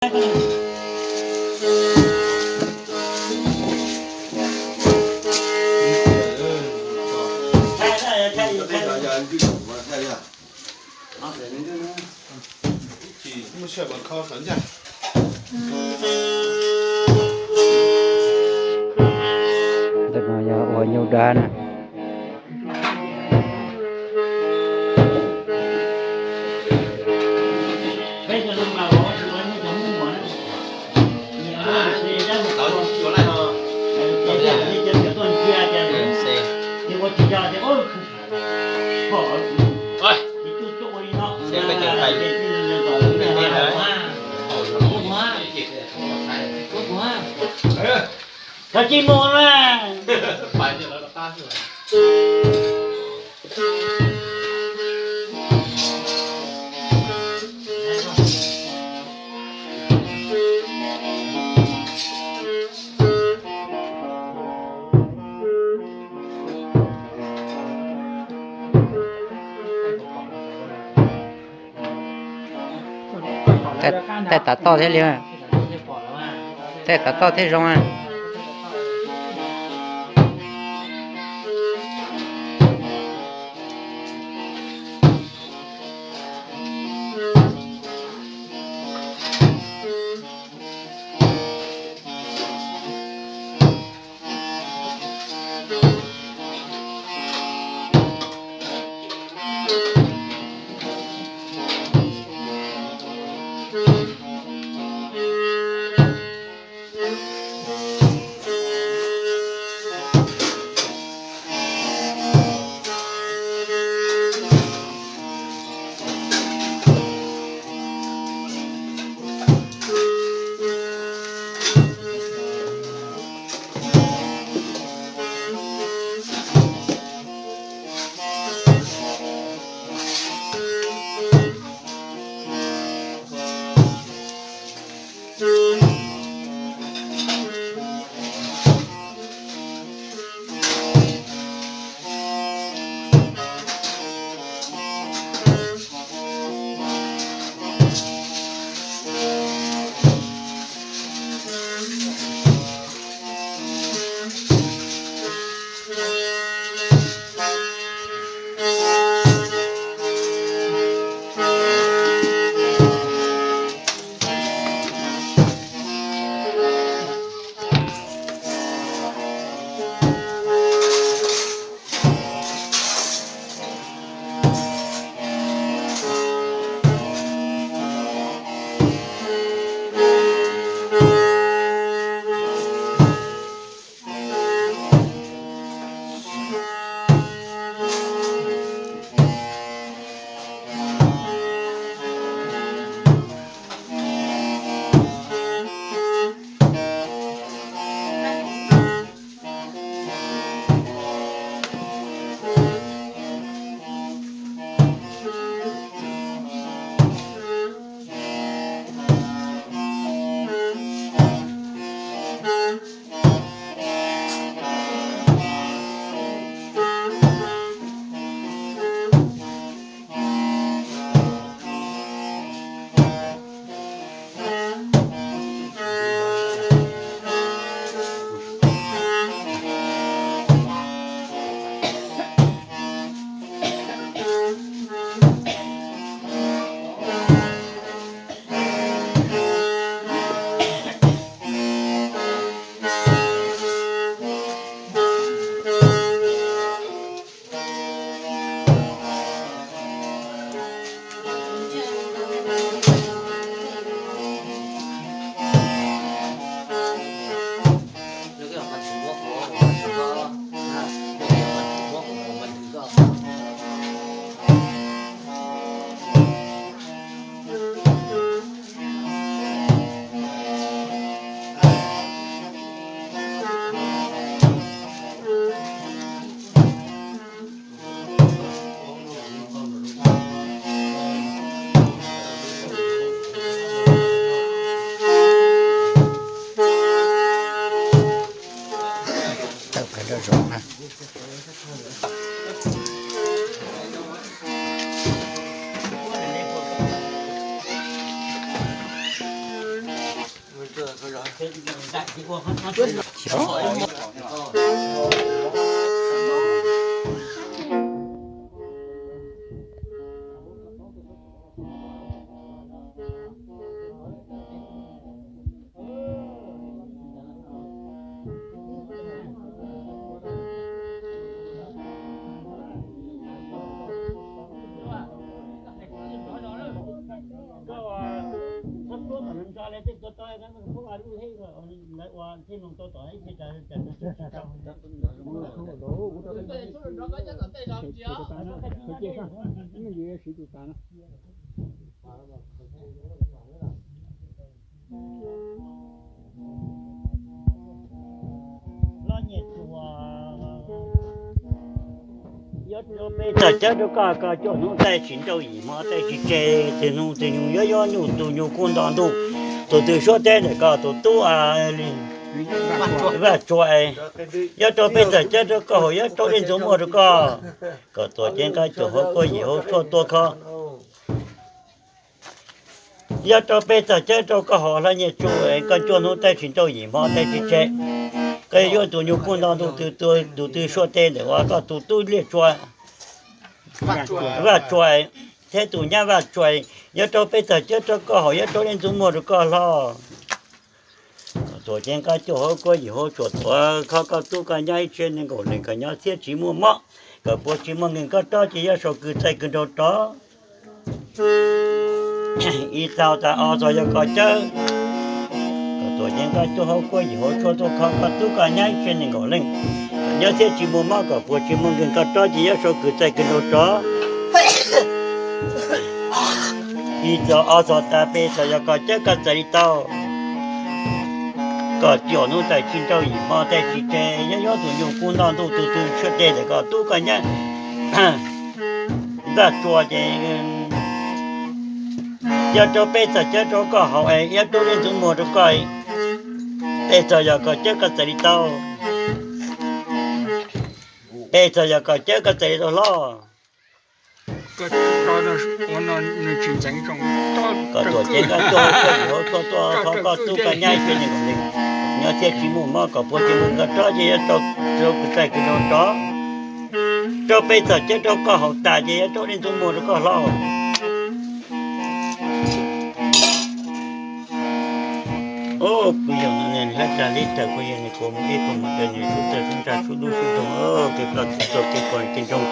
Ntawm no yog ua nyuj dab na. Cov tsis mus na. Taij tav toj thiab li, taij tav toj thiab zoo. Peb txawm cawb rau koj, koj cuaj hnub tej tsis nrauj yim hmo tej tsis tseg, twg nug twg nyuj yuav yuav nyuj, tus nyuj kuj nto ntuj, tus twg suab teb ntawm koj tus tub Vaj Tsua. Yuav rau peb txawm cawb rau koj haus, yuav rau dej ntxuav muag rau koj, kom tuam cev nqaij cuam hauv kuab yim hauv tshuaj tuaj khob. Yuav rau peb txawm cawb rau koj haus, Hlab Nyiaj Tsu, koj cuaj hnub tej tsis nrauj yim hmo tej tsis tseg, koj yuav yuav tus nyuj kuj nto ntuj, tus twg suab teb ntawm koj tus tub Liaj Tsua, Vaj Tsua, thiab tus nyab Vaj Tsua, yuav rau peb txawm cawb rau koj haus, yuav rau dej ntxuav muag rau koj hlo. Tuam cev nqaij cuam hauv kuab yim hauv tshuaj tuaj khob koj tub koj nyab ib txhiab nees nkaum leej, kom nyob txhiab tsis muaj mob, kom puas tsis muaj nkeeg, koj rov ces yuav sau kwv txaij kwv nraug rov. Ib txog tas ob txog yog koj cawb, kom tuam cev nqaij cuam hauv kuab yim hauv tshuaj tuaj khob koj tub koj nyab ib txhiab nees nkaum leej, kom nyob txhiab tsis muaj mob, kom puas tsis muaj nkeeg, koj rov ces yuav sau kwv txaij kwv nraug rov. Ib txog ob txog tas peb txog yog koj cawb koj txais li tau, kom cuaj hnub tej tsis nrauj yim hmo tej tsis tseg, yuav yuav tus nyuj kuj nto ntuj, tus twg suab teb ntawm koj tub koj nyab Vaj Tsua ces yuav rau peb txawm cawb rau koj haus, yuav rau dej ntxuav muag rau koj, peb txog yog koj cawb koj txais li tau, peb txog yog koj cawb koj txais li tau hlob. Kom tuam cev nqaij cuam hauv kuab yim hauv tshuaj tuaj khob koj tub koj nyab ib txhiab nees nkaum leej, nyob txhiab tsis muaj mob, kom puas tsis muaj nkeeg, koj rov ces yuav sau kwv txaij kwv nraug rov. Rau peb txawm cawb rau koj haus tas ces yuav rau dej ntxuav muag rau koj hlob. Kuv yog hlab tsa li tawm, kuv yog nws kuv mus ib kuv mus ces nws sub tawg sub ntsag sub dub sub doog, kev ploj kev tuag kev pom kev ntsoog,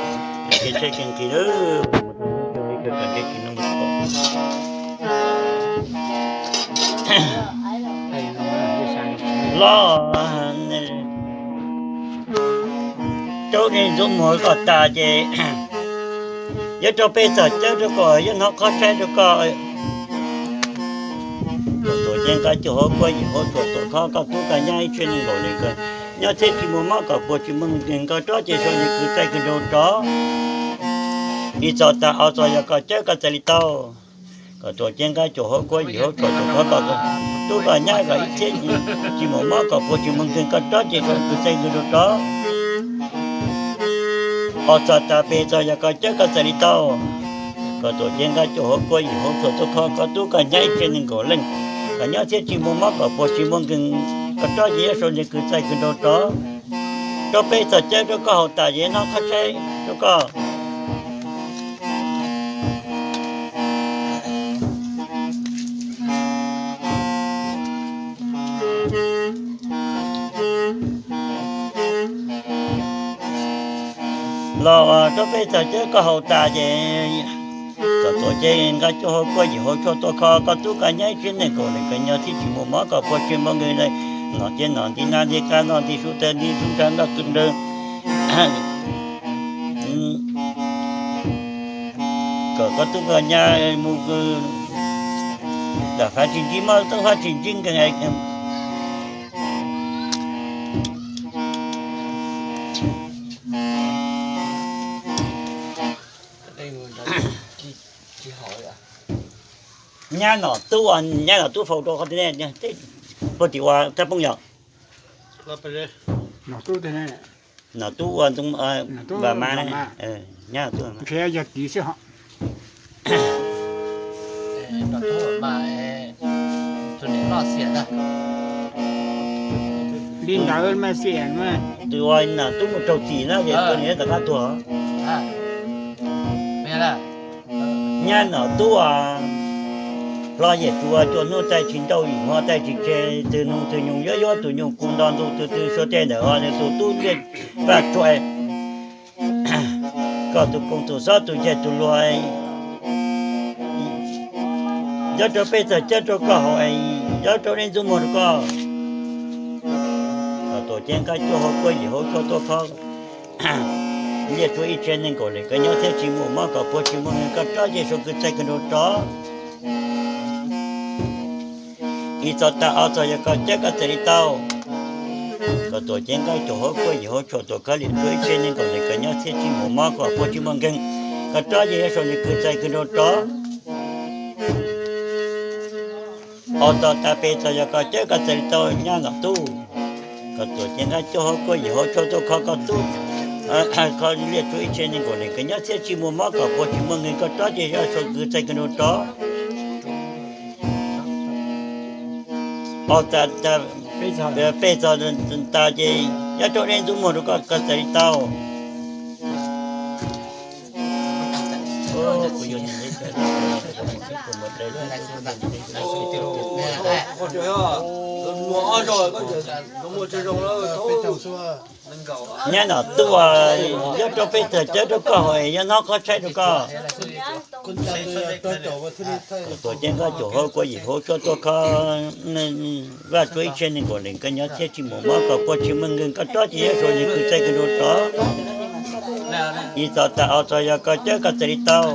kev tshaib kev nqhis lawm, mus rau hnub rau hli kawg kam ntsej tsis nug mus. Los, rau dej ntxuav muag koj tas ces yuav rau peb txawm cawb rau koj, yuav hnov qhov tshaib rau koj. Tuam cev nqaij cuam hauv kuab yim hauv tshuaj tuaj khob koj tub koj nyab ib txhiab nees nkaum leej, kom nyob txhiab tsis muaj mob, kom puas tsis muaj nkeeg, koj rov ces sau kwv txaij kwv nraug rov. Ib txog tas ob txog yog koj cawb koj txais li tau, kom tuam cev nqaij cuam hauv kuab yim hauv tshuaj tuaj khob koj tub koj nyab kom ib txhiab tsis muaj mob, kom puas tsis muaj nkeeg, koj rov ces sau kwv txaij kwv nraug rov. Ob txog tas peb txog yog koj cawb koj txais li tau, kom tuam cev nqaij cuam hauv kuab yim hauv tshuaj tuaj khob koj tub koj nyab ib txhiab nees nkaum leej, kom nyob txhiab tsis muaj mob, kom puas tsis muaj nkeeg, koj rov ces yuav sau kwv txaij kwv nraug rov. Rau peb txawm cawb rau koj haus tas ces hnov qhov tshaib rau koj. Los rau peb txawm cawb koj haus tas ces kom tuam cev nqaij cuam hauv kuab yim hauv tshuaj tuaj khob koj tub koj nyab ib txhiab nees nkaum leej, kom nyob txhiab tsis muaj mob, kom puas tsis muaj nkeeg, nom ces nom nti, na nti, qab noj nti, sub tawg nti sub ntsag noj tw nrawg, kom koj tub koj nyab mus lam fab tsis ntsib mob, tub fab tsis ntsib nkeeg. Nyab nom tub, nyab nom tub faus rau qhov twg ne? Puag tim ua rab phooj yog? Nom tub ua ntxoov, Vam Ma, nyab nom tub. Nrhiav yog tid xwb hos. Tus niam loj xiam ntag. Tus uas nam tub mus raug txim na ces tus niag rov qab tuag. Nyab nom tub uas hlo yawm txwv cua hnub taij tsis nrauj yim hmo taij tsis tseg, twg nug twg nyoog yuav yuav tus nyoog kub nto ntuj twg twg suav tej ntawm os, nws tus tub Liaj Vaj Tsua koj tus koom tus xob tus yaig tus luag, nyob rau peb txog cawb rau koj haus, nyob rau nej ntxub muag rau koj. Koj tuam cev nqaij cuaj hauv kuab yim hauv tshuaj tuaj khob, Liaj Tsua ib tsev neeg nkaum leej koj nyob thiab tsis muaj mob kom puag tsis muaj nkeeg, koj rov ces sau kwv txaij kwv nraug rov. Ib txog tag ob txog yog koj cawb koj txawm li tau. Koj tuam cev nqaij cuaj hauv kuab yim hauv tshuaj tuaj khob, Liaj Tsua ib tsev neeg nkaum leej koj nyob thiab tsis muaj mob kom puag tsis muaj nkeeg, koj rov ces yuav sau nws kwv txaij kwv nraug rov. Ob txog tag peb txog yog koj cawb koj txawm li tau nyab nom tub. Koj tuam cev nqaij cuaj hauv kuab yim hauv tshuaj tuaj khob koj tub, khob Liaj Tsua ib tsev neeg nkaum leej koj nyob thiab tsis muaj mob kom puag tsis muaj nkeeg, koj rov ces yuav sau kwv txaij kwv nraug rov. Ob txog peb txog tas ces yuav rau nej ntxub muag rau koj, koj txawm li tau. Nyab nom tub, yuav rau peb txog cawb rau koj haus, yuav hnov qhov tshaib rau koj. Koj tuam cev nqaij cuaj hauv kuab yim hauv tshuaj tuaj khob, Vaj Tsua ib tsev neeg nkaum leej koj nyob thiab tsis muaj mob kom puag tsis muaj nkeeg, koj rov ces yuav sau nws kwv txaij kwv nraug rov. Ib txog tag ob txog yog koj cawb koj txawm li tau.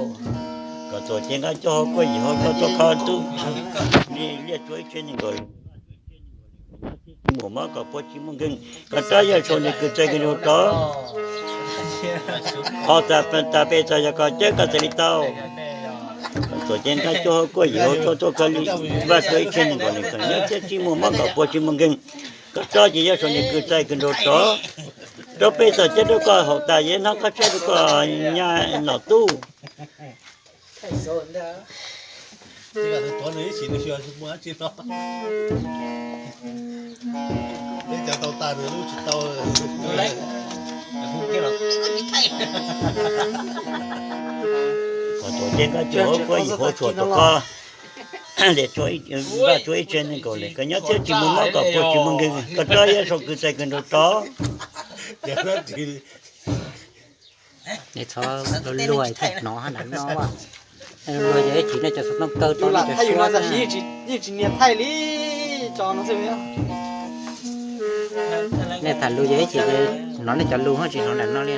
Koj tuam cev nqaij cuaj hauv kuab yim hauv tshuaj tuaj khob tub, Liaj Tsua ib tsev neeg nkaum leej tsis muaj mob kom puag tsis muaj nkeeg, koj rov yuav sau nws kwv txaij kwv nraug rov. Ob txog tas peb txog yog koj cawb koj txawm li tau. Koj tuam cev nqaij cuaj hauv kuab yim hauv tshuaj tuaj khob, Vaj Tsua ib tsev neeg nkaum leej koj nyob thiab tsis muaj mob kom puag tsis muaj nkeeg, koj rov ces yuav sau nws kwv txaij kwv nraug rov. Rau peb txog cawb rau koj haus tas yuav hnov qhov tshaib rau koj nyab nom tub. Koj tuam cev nqaij cuaj hauv kuab yim hauv tshuaj tuaj khob, Liaj Tsua, Vaj Tsua ib tsev neeg nkaum leej koj nyob thiab tsis muaj mob kom puag tsis muaj nkeeg, koj rov yuav sau kwv txaij kwv nraug rov. Nej txhob luag luag thiaj hnov hab nram no. Luag yog ib chim nej cov xov tooj kawg rau nej cov suab na. Yeej tsis nias thaij li, tso no xwb. Nej tham lus yog ib chim hnov nej cov lus ho tsis hnov nram no li.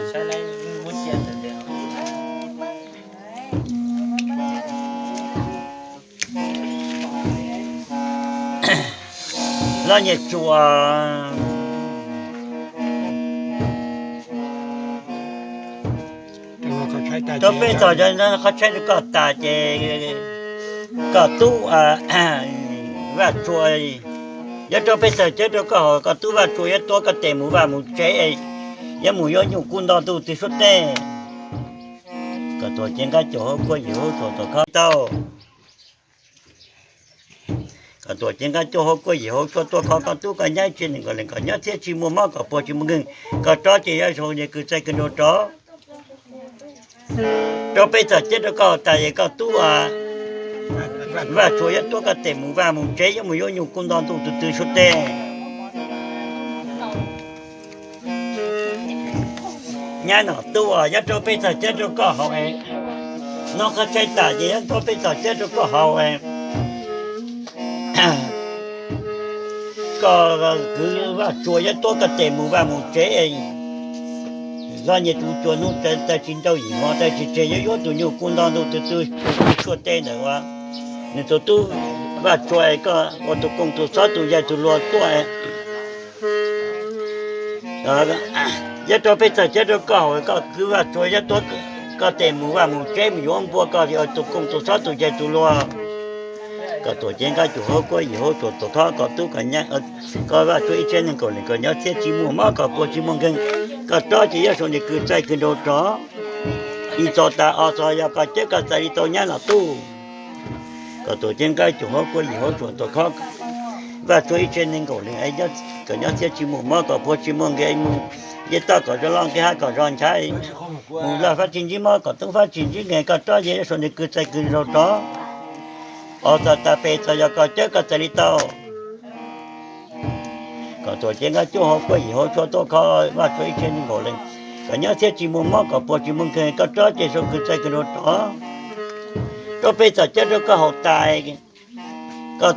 Los nyias tsuas rau peb txog qhov tshaib rau koj tas ces koj tub Vaj Tsua, yuav rau peb txog cawb rau koj haus, koj tub Vaj Tsua yuav tuav koj tes mus vaj mus tsev, yuav mus yuav nyuj kub nto ntuj twg suab teb. Koj tuam cev nqaij cuaj hauv kuab yim hauv tshuaj tuaj khob tau. Koj tuam cev nqaij cuaj hauv kuab yim hauv tshuaj tuaj khob koj tub, koj nyab ib tsev neeg nkaum leej koj nyob thiab tsis muaj mob kom puag tsis muaj nkeeg, koj rov ces yuav sau nws kwv txaij kwv nraug rov. Rau peb txog cawb rau koj tas es koj tub Vaj Tsua yuav tuav koj tes mus vaj mus tsev, yuav mus yuav nyuj kub nto ntuj twg twg suab teb. Nyab nom tub, yuav rau peb txog cawb rau koj haus, hnov qhov tshaib tas ces yuav rau peb txog cawb rau koj haus. Koj kwv Vaj Tsua yuav tuav koj tes mus vaj mus tsev, los nyias tus cua hnub taij tsis nrauj yim hmo taij tsis tseg, yuav yuav tus nyuj kub nto ntuj twg twg suab teb ntawm uas nws tus tub Vaj Tsua, koj ua tus koom tus xob tus yaig tus luag tuaj. Yuav rau peb txog cawb rau koj haus, koj kwv Vaj Tsua yuav tuav koj tes mus vaj mus tsev mus yuav npua, koj ua tus koom tus xob tus yaig tus luag. Koj tuam cev nqaij cuaj hauv kuab yim hauv tshuaj tuaj khob koj tub, koj Vaj Tsua ib tsev neeg nkaum leej koj nyob thiab tsis muaj mob kom puag tsis muaj nkeeg, koj rov ces yuav sau nws kwv txaij kwv nraug rov. Ib txog tas ob txog yog koj cawb koj txawm li tau nyab nom tub. Koj tuam cev nqaij cuaj hauv kuab yim hauv tshuaj tuaj khob Vaj Tsua ib tse neeg nkaum leej, kom nyob txhiab tsis muaj mob, kom puag tsis muaj nkeeg, mus nce toj kom zoo loj, nqis hav kom zoo nchav, mus loj fab tsis ntsib mob, kom toob fab tsis ntsib nkeeg, koj rov ces yuav sau nws kwv txais kwv nraug rov. Os txog tas pes txog yog koj cawb koj txais li tau. Kom tuam cev nqaij cuaj hauv kuaj yim hauv tsua tuaj kho Vaj Tsua ib tse neeg nkaum leej, kom nyob txhiab tsis muaj mob, kom puag tsis muaj nkeeg, koj rov ces sau kwv txais kwv nraug rov. Rau peb txoj cawb rau koj haus tas, koj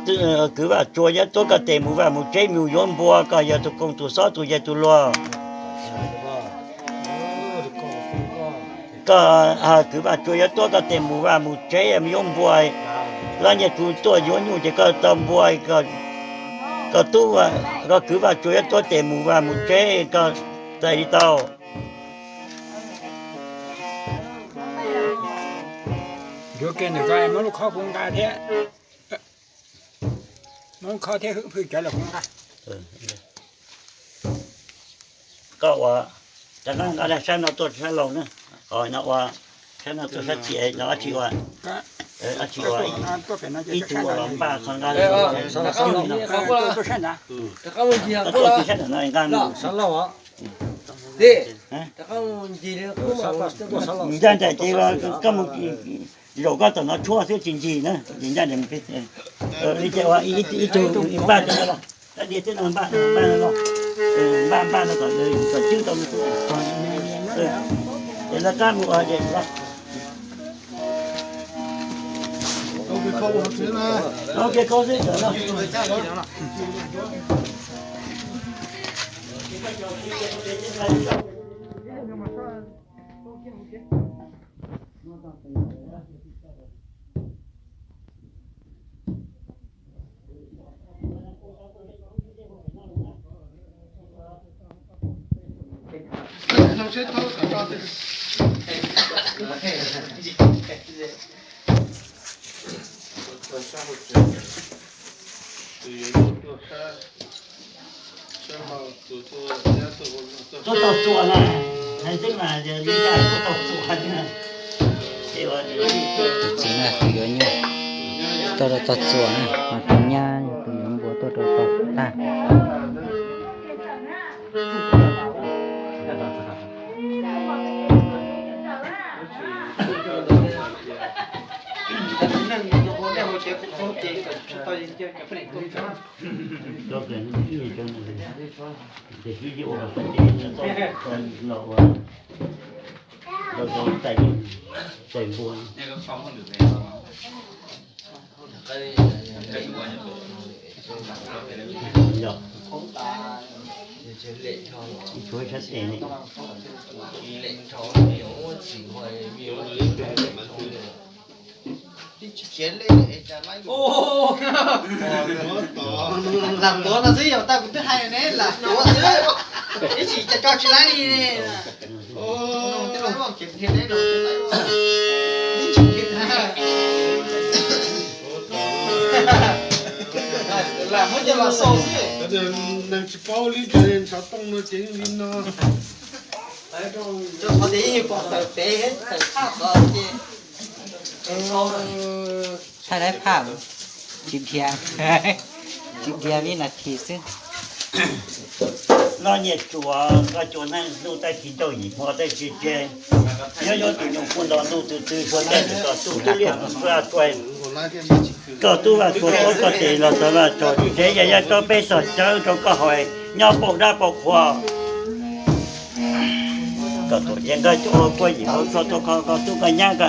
kwv Vaj Tsua yuav tuav koj tes mus vaj mus tsev, mus yuav npua, koj yog tus koom tus xob tus yawg tus luag. Koj kwv Vaj Tsua yuav tuav koj tes mus vaj mus tsev, mus yuav npua. Lawv nyias tus tuaj yuav nyuj ces koj tau npua, koj tub, koj kwv Vaj Tsua yuav tuav tes mus vaj mus tsev, koj txais li tau. Yuav kiag nws ko muab lub khob kuv nqa thiab, muab lub khob thiab hwj cov los kuv nqa. Koj ua, rov qab nqa sab no tuaj sab laug na, no ua, sab no tuaj sab tim no dab tsi ua, dab tsi ua, ib tug ua los npaj qhov nqa, tuaj sab ntawm no nqa, ncaj nraim ces koj mus zaum koj tom no tshuab xwb tsis ncig na, ces ncaj nraim li ces ua ib tug npaj rau no los, sab diav xwb no npaj, npaj no los, npaj npaj no kom cwb tau, ces lawv qab mus ua ke kho xwb no. Tuaj tau txuas na, hais xwb mas yog li cas tuaj tau txuas na. Txiv na tus yuav nyuj tuaj rau tau txuas na, ho tus nyab tus yuav npua tuaj rau tau tag. Lam tuav no xwb, yog tau kuv twb hais ne, lam tuav xwb, ib tsis tso tsis laib li. Lam muab coj los xaus xwb. Neeg tsis paub li cas xov tooj no ces li no. Qhov tias yeej pom tawm pem tawm thaj tod ces thaij laib phaj tsis dhia, tsis dhia vib nas this xwb. Noj nyiaj tsuas, noj tsuas neeg ntuj, tej tsis ncauj yim hmo tej tsis tseg. Nyob nyob tus nyuj kuj nto ntuj, twg twg suav teb twg txog tub tub liaj txua tsuag. Koj tub Vaj Tsua tuav koj tes los txog Vaj Tsua tsev, yog yog rau peb txoj cawb rau koj haus nyob pauj dab pauj qhua. Koj tuam cev nqaij cuaj hauv kuaj yim hauv tsua tuaj kho koj tub koj nyab,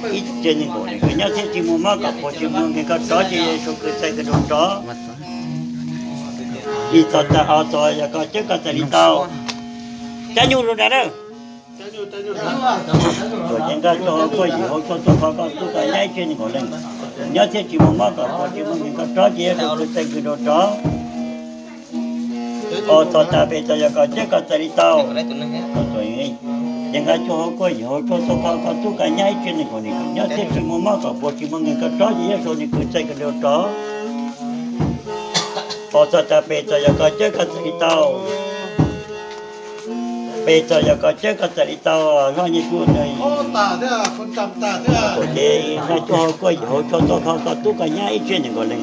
koj ib tse neeg nkaum leej, koj nyob txhiab tsis muaj mob, koj puag tsis muaj nkeeg, koj rov ces sau kwv txais kwv nraug rov. Ib txog tas ob txog yog koj cawb koj txais li tau. Cab nyuj rau nrad na. Tuam cev nqaij cuaj hauv kuaj yim hauv tsua tuaj kho koj tub koj nyab ib tse neeg nkaum leej, nyob txhiab tsis muaj mob, koj puag tsis muaj nkeeg, koj rov ces sau kwv txais kwv nraug rov. Ob txog tas peb txog yog koj cawb koj txais li tau. Tuam cev nqaij cuaj hauv kuaj yim hauv tsua tuaj kho koj tub koj nyab ib tse neeg nkaum leej, nyob txhiab tsis muaj mob, koj puag tsis muaj nkeeg, koj rov ces sau nws kwv txais kwv nraug rov. Ob txog tas peb txog yog koj cawb koj txais li tau. Peb txog yog koj cawb koj txais li tau, noj nyiaj tsuas, tuam cev nqaij cuaj hauv kuaj yim hauv tsua tuaj kho koj tub koj nyab ib tse neeg nkaum leej,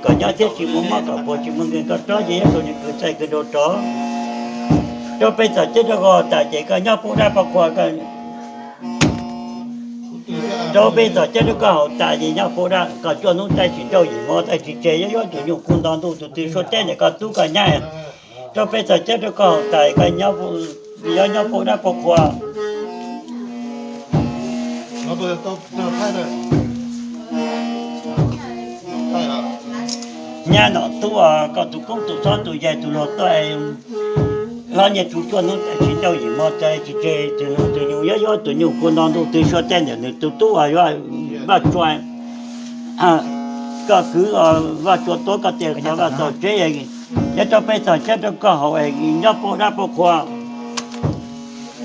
kom nyob thiab tsis muaj mob kom puas tsis muaj nkeeg koj rov ces yuav sau nws kwv txaij kwv nraug rov. Rau peb txom ceb rau koj haus tas ces koj nyob pub dab pub qhua koj rau peb txom ceb rau koj haus tas ces nyob pub dab kom cuaj hnub tab sis nrauj yim hmo tab sis tseg yuav yuav tus nyuj kub nto ntuj tus twg suav teb ntawm koj tub koj nyab. Rau peb txom ceb rau koj haus tas koj yuav nyob pub dab pub qhua. Nyab nom tub, koj tus koob tus xob tus yaig tus luag tuaj, hlob Nyiaj Tsu cuaj hnub tab sis nrauj yim hmo tab sis tseg tus nyuj yuav yuav tus nyuj kub nto ntuj twg suav teb ntawm nws tus tub uas yuav Vaj Tsua. Koj kwv Vaj Tsua tuav koj tes koj Vaj txaus tsev, nyob rau peb txom ceb rau koj haus nyob pub dab pub qhua.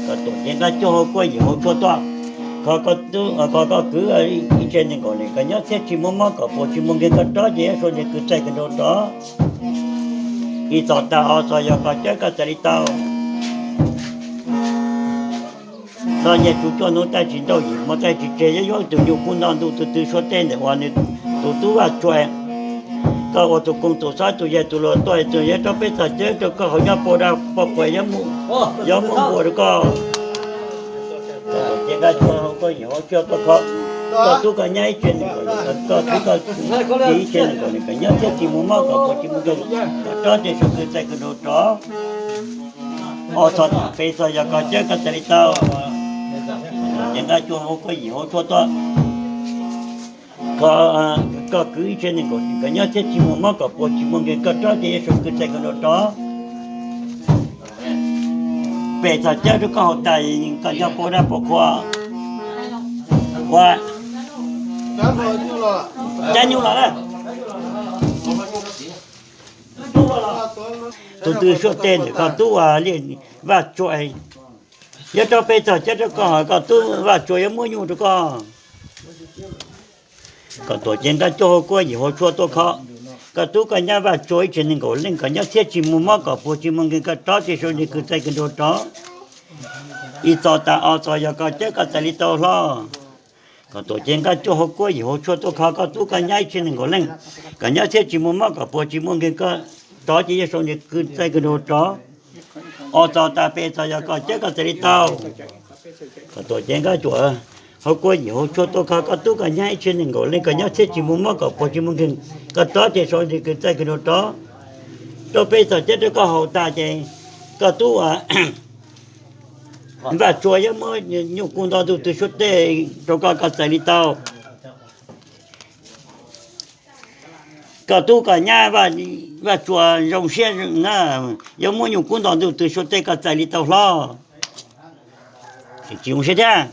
Koj tuam cev nqaij cuaj hauv kuab yim hauv tshuaj tuaj, kho koj kwv ib tse nees nkaum leej kom nyob thiab tsis muaj mob kom puas tsis muaj nkeeg koj rov ces yuav sau nws kwv txaij kwv nraug rov. Ib txog tas ob txog yog koj cawb koj txais li tau. Hlob Nyiaj Tsu cuaj hnub tab sis nrauj yim hmo tab sis tseg yuav yuav tus nyuj kub nto ntuj tus twg suav teb ntawm uas nws tus tub Vaj Tsua. Koj ua tus koob tus xob tus yaig tus luag tuaj tus yuav rau peb txom ceb rau koj haus nyob pub dab pub qhua, yuav muab npua rau koj. Koj tuam cev nqaij cuaj hauv kuab yim hauv tshuaj tuaj kho koj tub koj nyab ib tse nees nkaum leej, koj kwv koj txiv ib tse nees nkaum leej kom nyob thiab tsis muaj mob kom puas tsis muaj nkeeg koj rov ces sau kwv txaij kwv nraug rov. Ob txog peb txog yog koj cawb koj txais li tau. Koj tuam cev nqaij cuaj hauv kuab yim hauv tshuaj tuaj, koj kwv ib tse nees nkaum leej kom nyob thiab tsis muaj mob kom puas tsis muaj nkeeg koj rov ces yuav sau kwv txaij kwv nraug rov. Peb txog cawb rau koj haus tas koj nyob pub dab pub qhua. Ua cab nyuj los na. Tus twg suav teb ntawm koj tub uas li Vaj Tsua, yuav rau peb txog cawb rau koj haus koj tub Vaj Tsua yuav muab nyuj rau koj. Koj tuam cev nqaij cuaj hauv kuab yim hauv tshuaj tuaj kho koj tub koj nyab Vaj Tsua ib tse nees nkaum leej kom nyob thiab tsis muaj mob kom puas tsis muaj nkeeg koj rov ces sau nws kwv txaij kwv nraug rov. Ib txog tas ob txog yog koj cawb koj txais li tau hlob. Koj tuam cev nqaij cuaj hauv kuab yim hauv tshuaj tuaj kho koj tub koj nyab ib tse nees nkaum leej kom nyob thiab tsis muaj mob kom puas tsis muaj nkeeg koj rov ces yuav sau nws kwv txaij kwv nraug rov. Ob txog tas peb txog yog koj cawb koj txais li tau. Koj tuam cev nqaij cuaj hauv kuab yim hauv tshuaj tuaj kho koj tub koj nyab ib tse nees nkaum leej kom nyob thiab tsis muaj mob kom puas tsis muaj nkeeg koj rov ces sau nws kwv txaij kwv nraug rov. Rau peb txog cawb rau koj haus tas ces koj tub Vaj Tsua yuav muab nyuj kub nto ntuj twg suav teb rau koj koj txais li tau. Koj tub koj nyab Vaj Tsua zoo siab na, yuav muab nyuj kub nto ntuj twg suav teb koj txais li tau hlob. Tsis zoo siab thiab.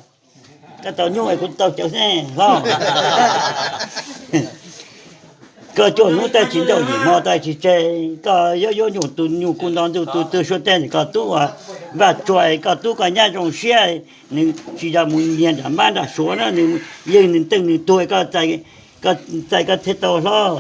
Koj tau nyuj es kuv tau cawv xwb hlob. Koj cuaj hnub tab sis nrauj yim hmo tab sis tseg, koj yuav yuav nyuj tus nyuj kub nto ntuj tus twg suav teb ntawm koj tub uas Vaj Tsua, koj tub koj nyab zoo siab, nws tsis yog mus nyiag nram mab nram suav na, nws yeej nws teej nws tuag, koj txais koj thiaj tau hlob.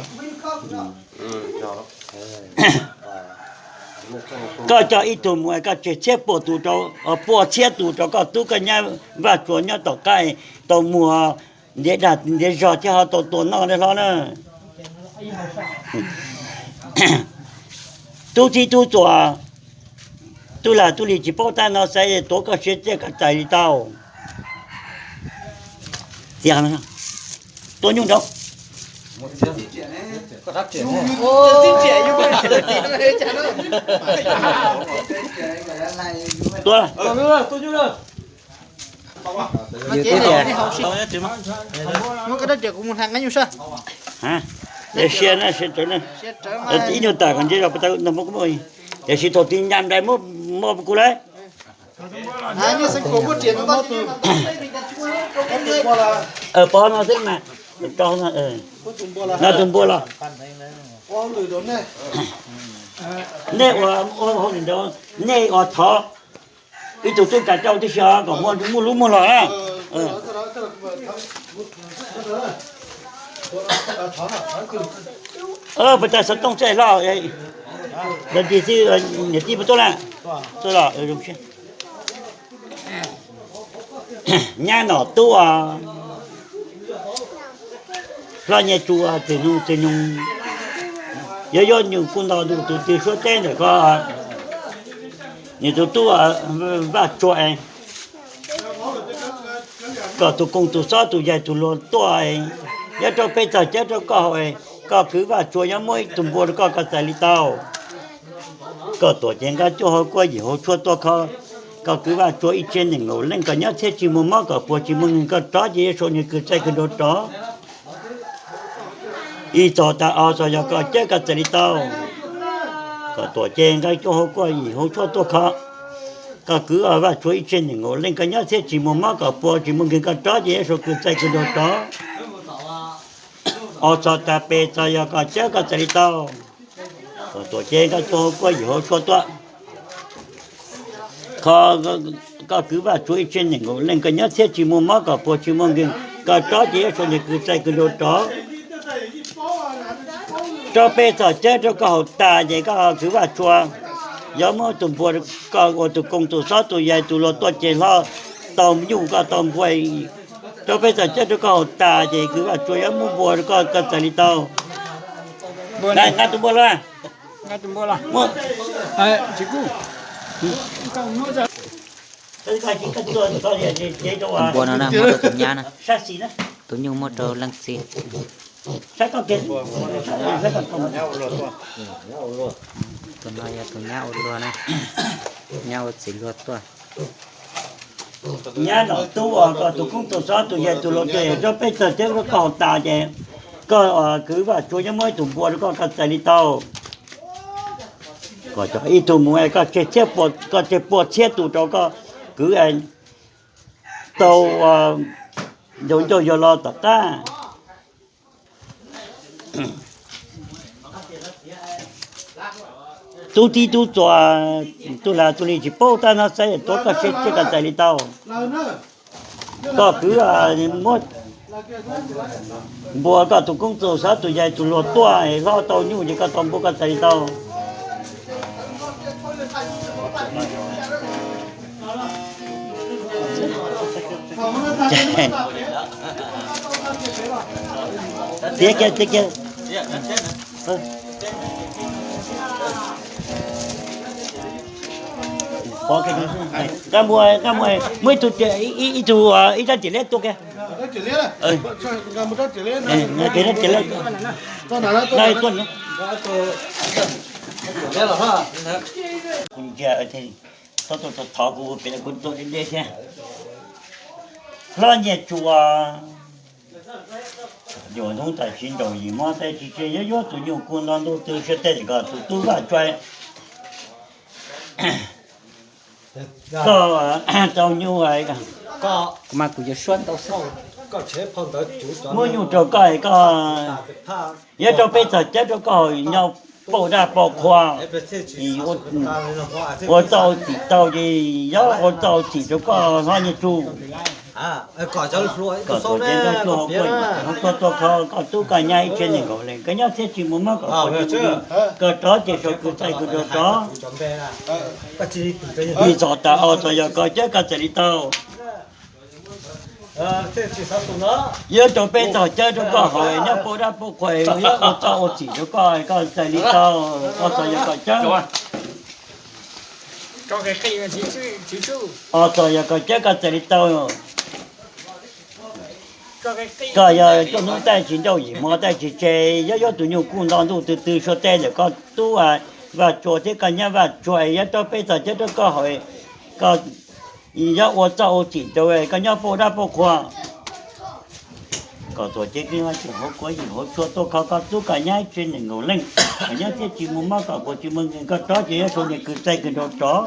Koj coj ib tug mus koj tseg txhiab pua tus rau, pua txhiab tus rau koj tub koj nyab Vaj Tsua nyob tom qab tau muag ntiav dag ntiav zog thiab ho tau tua noj li hlob na. Tub txib tub txuas, tub lag tub li tsis paub tab no xaiv tuav koj siav txiaj koj txais li tau. Tua nyuj nraud. Tua. Tias sia na, sia rawv na. Ib nyuag tas kom ntsia zog puas tau no, tiam sis thaum twg nyas nrais muab kuv lawm. Pov no xwb mas, no tus npua los. Nej ua hauj lwm ntawd, nej ua thov ib tug tub ras rau tib si kom muaj lub muag los na. Puas tas xov tooj txawj hlo, niam tij puas tuaj na? Tuaj los. Nyab Nom Tub, Hlob Nyiaj Tsu, Txwg Nyoog, Txwg Nyoog, Yog yog nyuj kuj nto ntuj tus twg suab teb ntawm koj, nws tus tub Vaj Tsua, kom tus koos tus xob tus yaig tus luag tuaj, nyob rau peb txog cawb rau koj haus, koj kwv Vaj Tsua yuav muab ib tug npua rau koj, koj txais li tau. Koj tuam cev nqaij cuaj hauv kuab yim hauv tshuaj tuaj kho, koj kwv Vaj Tsua ib tsev neeg nkaum leej, koj nyob txhiab tsis muaj mob kom puas tsis muaj nkeeg, koj rov ces yuav sau niag kws txaij kws nraug rov. Ib txog tas ob txog yog koj cawb koj txais li tau. Koj tuam cev nqaij cuaj hauv kuab yim hauv tshuaj tuaj kho, koj kwv Vaj Tsua ib tsev neeg nkaum leej, koj nyob txhiab tsis muaj mob kom puas tsis muaj nkeeg, koj rov ces yuav sau kws txaij kws nraug rov. Ob txog tas peb txog yog koj cawb koj txais li tau. Koj tuam cev nqaij cuaj hauv kuab yim hauv tshuaj tuaj kho, koj kwv Vaj Tsua ib tsev neeg nkaum leej, koj nyob txhiab tsis muaj mob kom puas tsis muaj nkeeg, koj rov ces yuav sau niag kws txaij kws nraug rov. Rau peb txog cawb rau koj haus tas ces koj kwv Vaj Tsua yuav muab tus npua, koj ua tus koos tus xob tus yaig tus luag tuaj ces hlob tau nyuj koj tau npua. Rau peb txog cawb rau koj haus tas ces kwv Vaj Tsua yuav muab npua rau koj, koj txais li tau. Nqa tus npua los. Tus npua no na muab rau tus nyab na, tus nyuj muab rau leej txiv. Tus no yog tus nyab ua luag na, nyab ua txiv luag tuaj. Nyab nom tub uas koj tus koob tus xob tus yaig tus luag tuaj, rau peb txog cawb rau koj haus tas ces koj kwv Vaj Tsua yuav muab ib tug npua rau koj, koj txais li tau. Koj coj ib tug mus, koj tseg txhiab, koj tseg pua txhiab tus rau koj kwv tau ncauj ncauj yog los tom qab. Tub tib tub txuas, tus lam tus li tsis paub tab no xav tuav koj siab, koj txais li tau. Koj kwv muab npua, koj tus koob tus xob tus yaig tus luag tuaj hlob tau nyuj ces koj tau npua, koj txais li tau. Tiav kiag, tiav kiag. Nqa mus, nqa mus, muaj ib tug, ib tug, ib rab riam liab tua kiag. Rab riam liab. Thov kuv pem kuv tua deb deb thiab. Hlob Nyiaj Tsua, yus hnub tas tsis nraum yim hmo tas tsis tseg, yuav yuav tus nyuj kuj nto ntuj twg siab tej, koj tus tub Vaj Tsua, koj tau nyuj, kuv mas kuv yuav suab tau xwb. Muab nyuj rau koj, koj yuav rau peb txog cawb rau koj haus, nyob pauj dab pauj qhua, ua txoj ua txim tau ces yuav ua txoj ua txim rau koj hlob Nyiaj Tsua. Koj tus cev nqaij cuaj hauv kuab yim hauv tshuaj tuaj kho, koj tub koj nyab ib tsev neeg nkaum leej, koj nyob txhiab tsis muaj mob kom puas tsis muaj nkeeg, koj rov ces sau kws txaij kws nraug rov. Ib txog tas ob txog yog koj cawb koj txais li tau. Yuav rau peb txog cawb rau koj haus, nyob pauj dab pauj qhua, yuav ua txoj ua txim rau koj, koj txais li tau. Ob txog yog koj cawb, ob txog yog koj cawb koj txais li tau. Koj yog tuaj hnub tas tsis nraum yim hmo tas tsis tseg, yuav yuav tus nyuj kuj nto ntuj twg twg siab tej ntawm koj tub Vaj Tsua thiab koj nyab Vaj Tsua, yuav rau peb txog cawb rau koj haus, koj yuav ua txoj ua txim rau, koj nyob pauj dab pauj qhua. Koj tus cev nqaij cuaj hauv kuab yim hauv tshuaj tuaj kho, koj tub koj nyab ib tsev neeg nkaum leej, koj nyob txhiab tsis muaj mob kom puas tsis muaj nkeeg, koj rov ces yuav sau niag kws txaij kws nraug rov.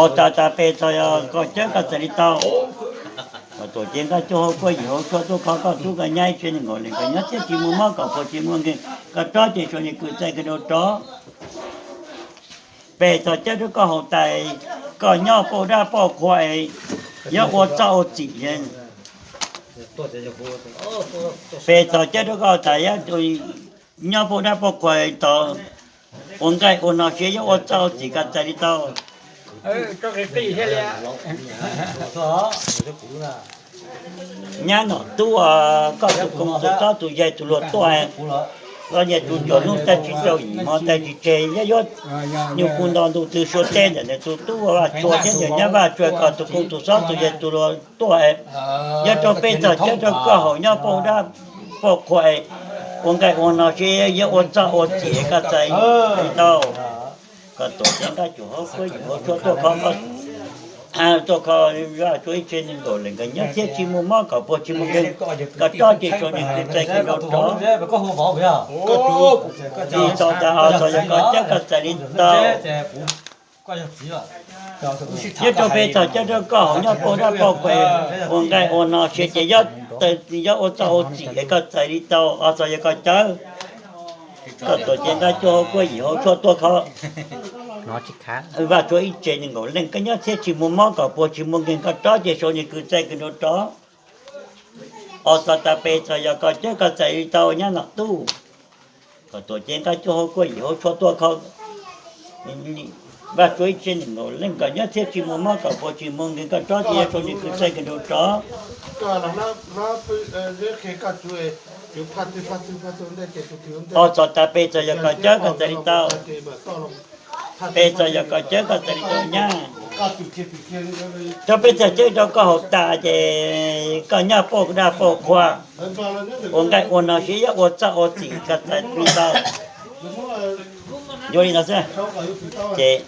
Ob txog tas peb txog yog koj cawb koj txais li tau. Koj tus cev nqaij cuaj hauv kuab yim hauv tshuaj tuaj kho, koj tub koj nyab ib tsev neeg nkaum leej, koj nyob txhiab tsis muaj mob kom puas tsis muaj nkeeg, koj rov ces sau niag kws txaij kws nraug rov. Peb txog cawb rau koj haus tas, koj nyob pauj dab pauj qhua, yuav ua txoj ua txim. Peb txog cawb rau koj tas, nyob pauj dab pauj qhua tod, ua nqaij ua no siab, yuav ua txoj ua txim, koj txais li tau. Nyab nom tub, koj tus koob tus xob tus yaig tus luag tuaj, Koj niag tus cuag hnub tag tsis tau yim hmo tag tsis tseg, yog yuav nyuj kub nto ntuj twg suav teb ntawm nws tus tub ua Vaj Tsua thiab ntawm nyab Vaj Tsua kom tus kooj tus xob tus yawg tus luag tuaj, nyob rau peb txog cawb rau koj haus nyob pauj dab pauj qhua, ua nqaij ua no seb yuav ua txoj ua txim koj txais li tau. Koj tuam cev nqaij cuag hauv kuab yim hauv tshuaj tuaj kho, tuaj kho Vaj Tsua ib tse nees nkaum leej, koj nyob thiab tsis muaj mob kom puas tsis muaj nkeeg, koj rov ces sau niag kwv txais kwv nraug rov. Ib txog tas ob txog yog koj cawb koj txais li tau. Nyob rau peb txog cawb rau koj haus nyob pauj dab pauj qhua, ua nqaij ua no seb ces yuav ua txoj ua txim es koj txais li tau, ob txog yog koj cawb. Koj tuam cev nqaij cuag hauv kuab yim hauv tshuaj tuaj kho Vaj Tsua ib tse nees nkaum leej, koj nyob thiab tsis muaj mob kom puas tsis muaj nkeeg, koj rov ces sau niag kwv txais kwv nraug rov. Ob txog tas peb txog yog koj cawb koj txais li tau nyab Nom Tub. Koj tuam cev nqaij cuag hauv kuab yim hauv tshuaj tuaj kho Vaj Tsua ib tse nees nkaum leej, koj nyob thiab tsis muaj mob kom puas tsis muaj nkeeg, koj rov ces yuav sau niag kwv txais kwv nraug rov. Ob txog tas peb txog yog koj cawb koj txais li tau. Peb txog yog koj cawb koj txais li tau nyab. Rau peb txog cawb rau koj haus tas ces koj nyob pauj dab pauj qhua, ua nqaij ua no seb yuav ua txoj ua txim koj txais li tau. Yuav li no xwb ces